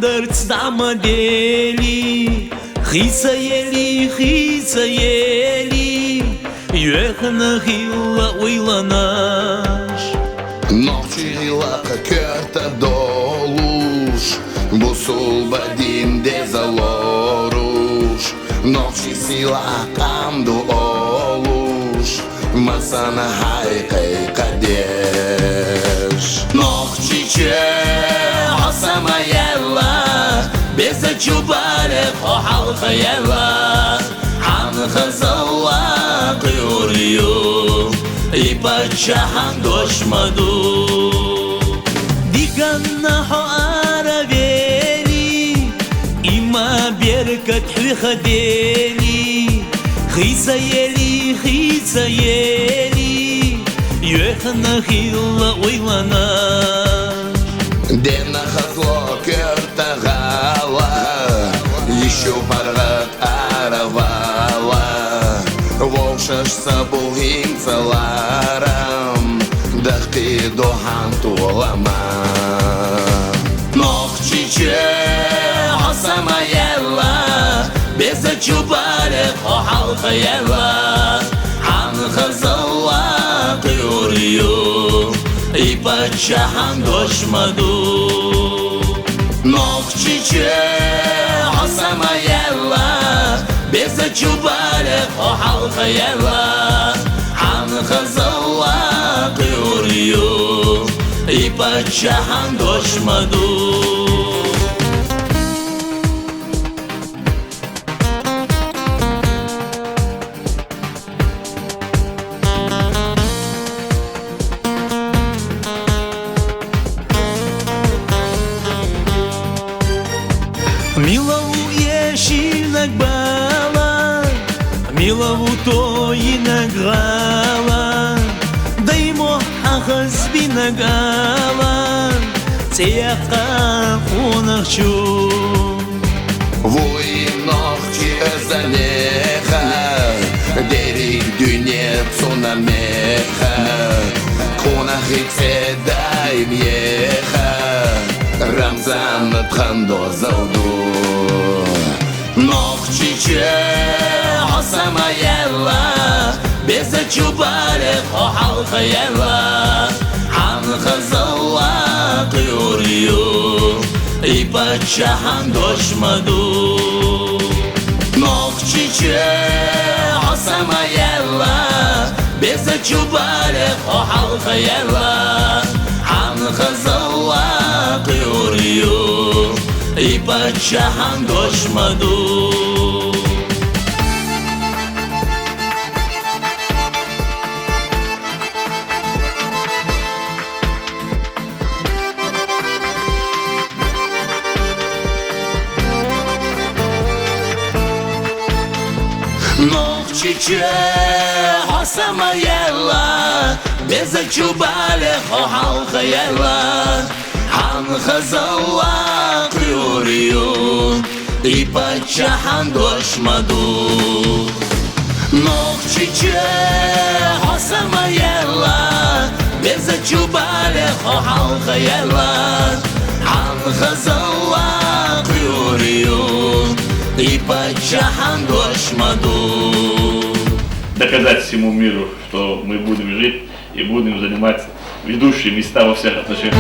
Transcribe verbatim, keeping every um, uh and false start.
Цӏамадели, хицаели, хицаели, йоьхна хилла уйланаш. Нохчийла коьрта долуш, бусулба дин деза лоруш, нохчий сийлахь къам ду олуш, масана хьай кхайкхадеш. Нохчий чоь, хьо са ма яьлла, безачу бале хьо хьалха яьлла, хьан хазалла кхуьур ю, и паччахьан дош ма ду. Диганна хьо аравели, има беркат хьуьха дели, хицаели, хицаели, йоьхна хилла уйланаш. Дена хазло коьрта гӀала, йишу паргӀат аравала, вовшашца бу хӀинца ларам, дахкийду хьан толама. Нохчий чоь, хьо са ма яьлла, безачу бале хьо хьалха яьлла, хьан хазалла кхуьур ю, и паччахьан дош ма ду. Нохчий чоь, хьо са ма яьлла, безачу бале хьо хьалха яьлла, хьан хазалла кхуьур ю, и паччахьан дош ма ду. Мила ву эшийнаг бала, мила ву тойинаг гӀала, даймохь хьан хазбинаг ала, цӀе яккха къонахчун. Вуй нохчий оьзанеха, дерриг дуьне цунна меха, къонахий цӀе даим еха, Рамзан тхан дозал ду. Нохчий чоь, хьо са ма яьлла, безачу бале хьо хьалха яьлла, хьан хазалла кхуьур ю, и паччахьан дош ма ду. Нохчий чоь, хьо са ма яьлла, безачу бале хьо хьалха яьлла, хьан хазалла кхуьур ю, и паччахьан дош ма ду. Нохчий чоь, хьо са ма яьлла, безачу бале хьо хьалха яьлла, хьан хазалла кхуьур ю, и паччахьан дош ма ду. Нохчий чоь, хьо са ма яьлла, безачу бале хьо хьалха яьлла, хьан хазалла кхуьур ю, и паччахьан дош ма ду. Доказать всему миру, что мы будем жить и будем занимать ведущие места во всех отношениях.